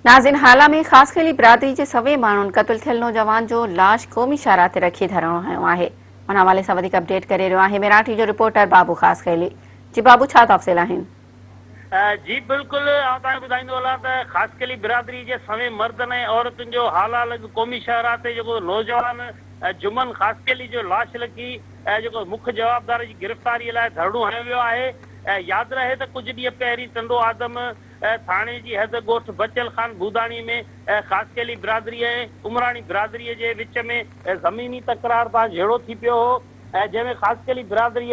ناظرين هالا ۾ خاصخيلي برادري جي سوين ماڻهن قتل ٿيل نوجوان جو لاش قومي شاهراهه تي رکي ڌرڻو هنيو آهي ان حوالي سان وڌيڪ اپڊيٽ ڪري رهيو آهي ميراٺي جو رپورٽر بابو خاصخيلي جي بابو ڇا تفصيل آهن. جي بلڪل آئون توهان کي ٻڌائيندو هلان ته خاصخيلي برادري جي سوين مردن ۽ عورتن جو هالا لڳ قومي شاهراهه تي جيڪو نوجوان جمن خاصخيلي جو لاش رکي جيڪو مک جوابدار جي گرفتاري لاء ڌرڻو هنيو ويو آهي ياد رهي ته ڪجهه ڏينهن پهرين ٽنڊو آدم ٿاڻي جي حد ڳوٺ بچل خان بوداڻي ۾ خاصخيلي برادري ۽ عمراڻي برادري جي وچ ۾ زميني تڪرار تان جهيڙو ٿي پيو هو جنهن ۾ خاصخيلي برادري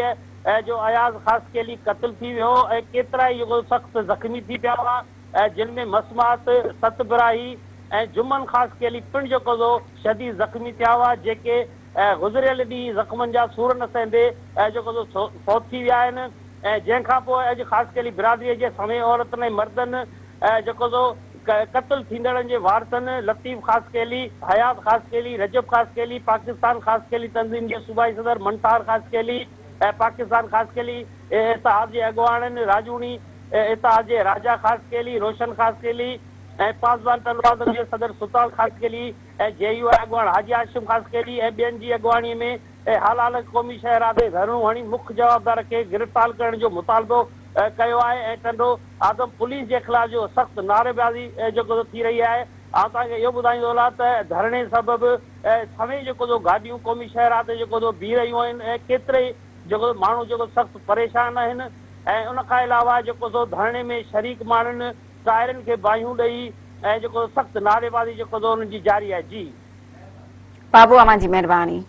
جو اياز خاصخيلي قتل ٿي ويو هو ۽ ڪيترائي سخت زخمي ٿي پيا هئا جن ۾ مسمات ست براهي ۽ جمن خاصخيلي پڻ جيڪو سو شديد زخمي ٿيا هئا جيڪي گذريل ڏينهن زخمن جا سور نه سهندي جيڪو سو فوت ٿي ويا آهن. ۽ جنهن کان پوء اڄ خاصخيلي برادريء جي سوين عورتن ۽ مردن جيڪو سو قتل ٿيندڙن جي وارثن لطيف خاصخيلي، حيات خاصخيلي، رجب خاصخيلي، پاڪستان خاصخيلي تنظيم جي صوبائي صدر منٺار خاصخيلي ۽ پاڪستان خاصخيلي اتحاد جي اڳواڻن راڄوڻي اتحاد جي راجا خاصخيلي، روشن خاصخيلي ۽ پاسبان ٽنڊوآدم جي صدر سلطان خاصخيلي ۽ جي يو آء اڳواڻ حاجي هاشم خاصخيلي ۽ ٻين جي اڳواڻي ۾ ۽ هالا قومي شاهراهه تي ڌرڻو هڻي مک جوابدار کي گرفتار ڪرڻ جو مطالبو ڪيو آهي ۽ ٽنڊو آدم پوليس جي خلاف جو سخت نعريبازي جيڪو سو ٿي رهي آهي آئون توهان کي اهو ٻڌائيندو هلان ته ڌرڻي سبب سوين جيڪو سو گاڏيون قومي شاهراهه تي جيڪو سو بيهي رهيون آهن ۽ ڪيترئي جيڪو سو ماڻهو جيڪو سخت پريشان آهن ۽ ان کان علاوه جيڪو سو ڌرڻي ۾ شريڪ ماڻهن ٽائرن کي باهيون ڏئي ۽ جيڪو سخت نعريبازي جيڪو سو انهن جي جاري آهي جي. بابو اوهان جي مهرباني.